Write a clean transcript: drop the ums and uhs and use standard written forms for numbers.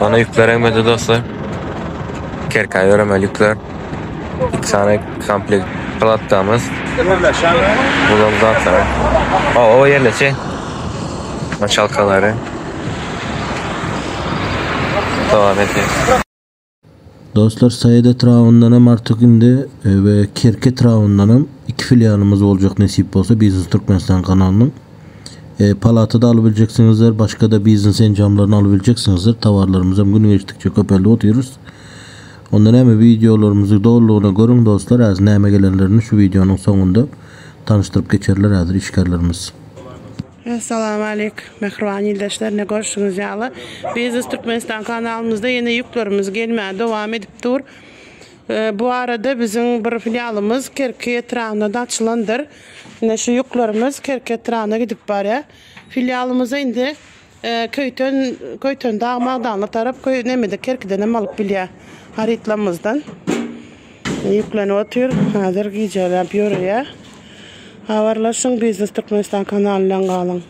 Bana ýükler egmedi dostlar. Kerkä ýöremeli ýükler. Iki sany komplekt plattamyz. Bulam zatlar. O, o ýerleşe. Maçalkalary. Dowam edýär. Dostlar Saýat etrabyndanam artyk indi we Kerki etrabyndanam iki filialymyz boljak nesip bolsa Biznes Türkmenistan kanalynyň. E, palata da alybiljeksiňizler, başga-da biznes enjamlaryny alybiljeksiňizler. Towarlarymyzam gün geçdikçe köpeldip otyrys. Onda näme wideolarymyzy dolulygyna görüň dostlar, häzir näme gelenlerini şu wideonyň soňunda tanyşdyryp geçerler häzir işgärlerimiz. Essalamu aleýk mähriban ildeşler ine görşüňiz ýaly Biznes Türkmenistan kanalymyzda ýene ýüklerimiz gelmäge dowam edip dur. Bu arada biziň bir filialymyz Kerki etrabynda-da açylandyr. Ine şu ýüklerimiz Kerki etrabyna gidip barýar. Filialymyza indi Köýten Köýtendag Magdanly tarap köý nemede Kerkiden hem alyp bilýär harytlarymyzdan. Ýüklenip otyr. Häzir gijeläp ýöreýär. Habarlaşyň Biznes Türkmenistan kanaly bilen galyň.